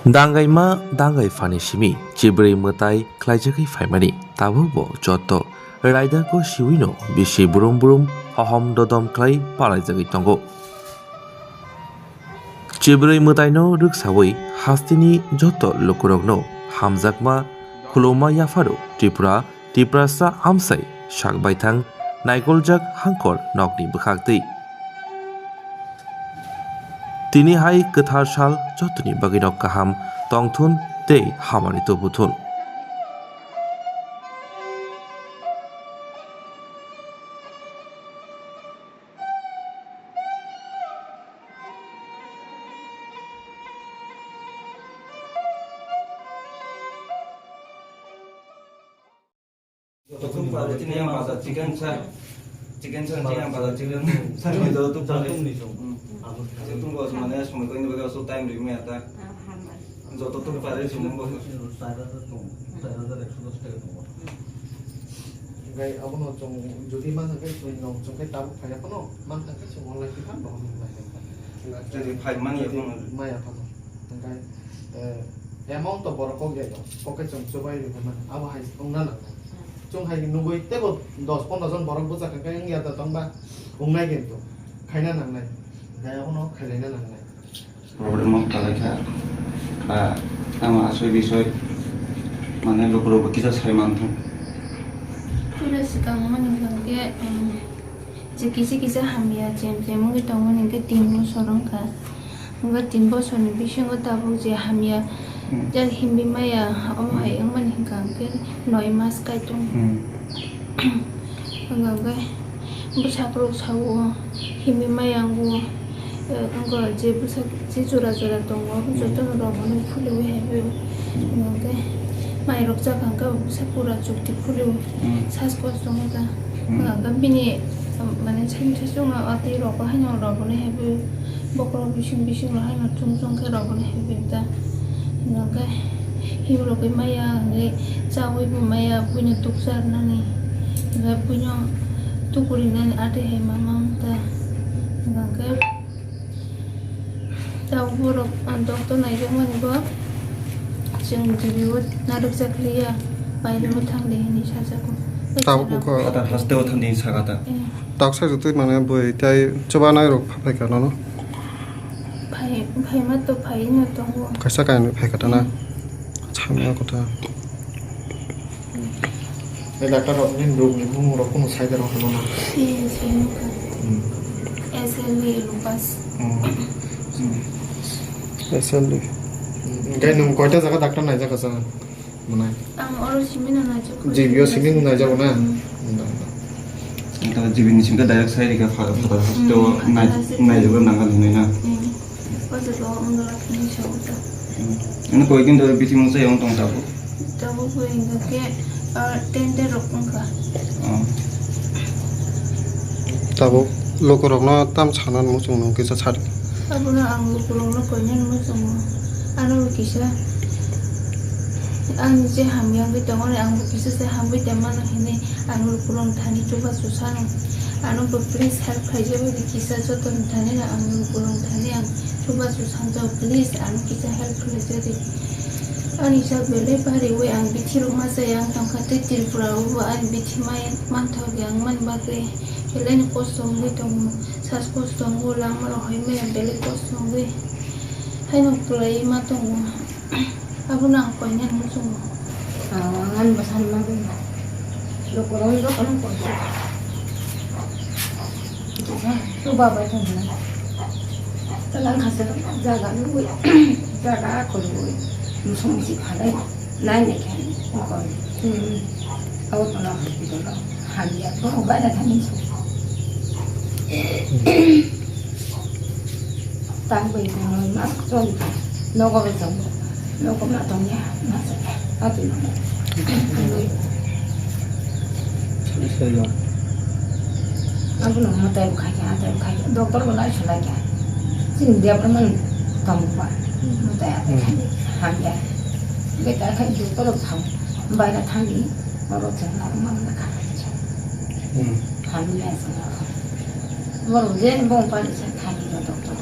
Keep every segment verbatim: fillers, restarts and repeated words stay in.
Dangaima dangai phani simi chibrwi mwtai khlaijagwi phaimani, tabukbo joto raidako siwino bisi brum brum hohom dodom khlai palaijagwi tongo. Chibrwi mwtaino rwksawi hasteni joto lukurokno hamjakma khuluma yapharo Tripura, Tiprasa amsai sak baithang naikoljak hangkor nokni bwkhaktwi. Tini hai kwthar sal jotoni bagwino kaham tongthun tei hamari tubuthun. Jototung pare chini yang bazar chicken sa, chicken sa chini yang bazar chicken sa ni jototung pare. Jototung bos mane somoi kau ini bagi asal time rimai ata. Jototung pare chini bos. Gai abono chong jodi mana gai chong nong chong kai tabuk phaya kono man tangkai chong online kipan bahon lai. Jodi phai mani ya kono. Maya kono. Tangkai, eh, amount to borok kok ya, kok ke chwng chubai rw mano, abo hai wngna nangnai. Chwng hai nugwi teibo dos pondro jon borok bwchak khe wngya da tongba wngnai kintu khaina nangnai, hwnkhe abono khailaina nangnai. Problem o kwlaikha, ba tamo asoi bisoi mane lukurokbo kisa sai manthung. Pura swkang mani hwnkhe, um, Je kisa kisa hamya chem chem wngwi tongmani hwnkhe tin bosor wngkha. Wngkha tin bosorni bisingo tabuk je hamya Hmm. je himwi maya omo hai Hmm. wngmani hwnkha hwnkhe noi mas kaitung. Hmm. Wngkha hwnkhe bwsakrok sao himwi maya wngo, eh, wngkha je bwsak je jora jora tongo Hmm. jotono rwmani phulwi hai. Hwnkhe mairok chakha hwnkhe bwsa pura chukti phulio. Hmm. Sas kos tongo ta. Hmm. Hwnkhe bini, um, mane, chini sasongo atwi rok haino rwboni hebu bokhorok bising bising rok haino chum chum khe rwboni hebu ta. Hwnkhe himrokgwi maya hwnkhe chawi bo maya buino tukcharnani. Hwnkhe buino tukurinani atwi hai mama wng ta. Hwnkhe Tabuk borok, ah, doctor naijakmani bo chwng G B o narwkjak liya, baireo thangdi hinwi sajago. Tabuk wngkha. Kata hasteo thangdi hinwi sakha ta. Eh. Tabuk sajak twi mane bwrwi tei chubanai rok phaikha nono. Phai, phaima to phaino tongo. Kaisa kainwi phaikha ta na. Hmm. Samya kota. Ei doctor rok ni rog ni bumung rok kunu sai da rok hwnma na? Sini, sini ka. Hmm. S L E lupus. Hmm. Hmm. S L E. Hmm. Hwnkhe nwng koita jaga doctor naijak kha sa? Mwnai. Ang oro simi no naijak kha. G B o simi no naijak na? Hmm. Hmm. Ang tamo G B ni simi khe direct sai rikha, pha-, pha-, hasteo Hmm, nai-, pha-, nai jagwi nang hinwi na? Hmm. O jaga o wngla hinwi sa o ta. Hmm. Ano koi din dori bithi mungsa yang tong tabuk? Tabuk bo hingka khe, ah, ten ten rok wngkha. Oh. Tabuk lukurokno tam sana muchung nung kisa sadi. Abono ang lukurokno koinani muchungo. Ano bo kisa, ani je hamya wngwi tongmani ang bo kisa se hamwi tongmano hinwi ang lukurokni thani chubachu sano. Ano bo please help khaijak di kisa jotoni thani ang lukurokni thani ang chubachu sanjak, please ano kisa help khaijak di. Ani sak belai bariwi ang bithi rok ma chaya wng tongkha tei Tripura o bo ani bithi mai manthok ya wngmani bagwi belai no kosto wngwi tongo. Sas kosto wngo, lama rok hai maya belai kosto wngwi haino kwlaiwi ma tongo. Abono ang koinani muchungo. Ang ani bwsani bagwi lukurokno jotono koisu. Chuba bai tongmani. Tei langkha se jaga nugwi, jaga kwrwi, musuk musuk phalai nai nai khe koi. Hmm. Abo tono hospital o hamya, borok baira thani se. Tang bai tong mas choli nogo bai tong. Nogo ma tong ya, ma se. Ati no. Abono mwtai bo khaikha, atai bo khaikha, doctor bo nai swlaikha. Chini department tongkha, mwtai atai khaidi hamya. Better khai doctor rok thang, baira thangdi, oro chwng aro mangna kha. Hmm. Hamya se oro. Borok je bong pani se thangdi doctor.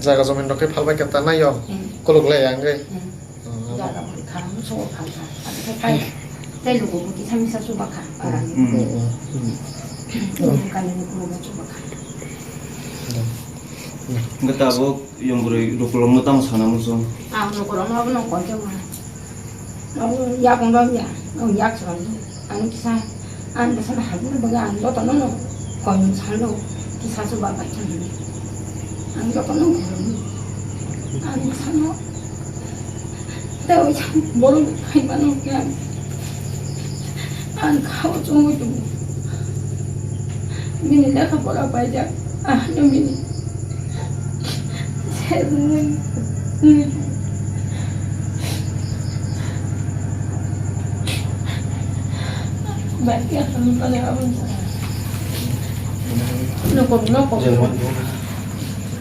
Jaga jomin rok khe phalbai khe ta nai yo? Hmm. Khuluk lai ang khe. Hmm. Hmm. Jaga bwrwi kha, musungo phal kha. Abo khe tai, tai lugo bo kisa misa chuba kha, parani. Hmm. Hmm, hmm. Kani ni kulugo chuba kha. Hwnkhe tabuk yong bwrwi rukulokno tamo sana muchung? Ang rukulokno abono koi khe ma. Abo yakung rw ya, ang yak chwng. Ang kisa, ang bwsano habwi bagwi ang jotono no koimung salo, kisa chuba bai thang hwnwi. Ang jotono koimung. Ang bwsano tei oisa borok phaimano khe ang, ang khao chumui tongo. Bini lekha pora paijak, ahano bini.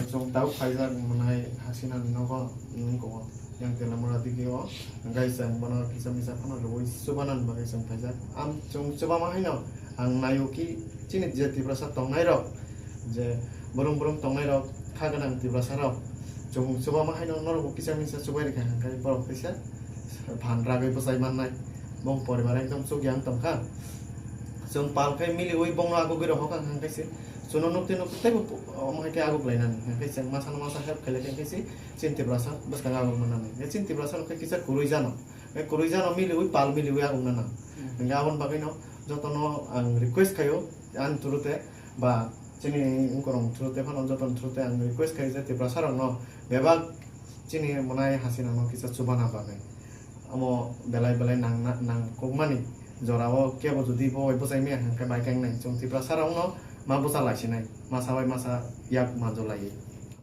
Chwng tau phaijak mwnai Hasina ni nogo wngkho yang Telamura digi o, hwnkhe chwng bono kisa misa phano rwui chubanani bagwi chwng phaijak. Am chwng chubama haino ang naio ki chini je Tiprasa tongnai rok, je brum brum tongnai rok, kha gwnang Tiprasa rok, chwng chubama haino norok bo kisa misa chubai rikha hwnkhe borok teisa phan ragwi bwchai mannai. Bong poribar ekdom chukya wng tongkha. Chwng pal khe miliui bongno agugwi rohokha hwnkhe se chwngno nukte nukte teibo omo hai khe aguklainani. Hwnkhe chwng masano masa help khailai khe se chini Tiprasa bwskango aguk mannani. Hwnkhe chini Tiprasa no khe kisa kwrwi jano. Hwnkhe kwrwi jano miliui pal miliui agukna nang. Hmm. Hwnkhe aboni bagwino jotono ang request khaio ani through te ba chini wngkorong through te phano jotoni through te ang request khaio je Tiprasa rokno bebak chini mwnai Hasina no kisa chubana bagwi. Omo belai belai nangna, nangkukmani jorao kebo jodi bo bai bwchai maya hwnkhe bai khe wngnai. Chwng Tiprasa rokno ma bwcha laisinai, masa bai masa yak manjo laiwi.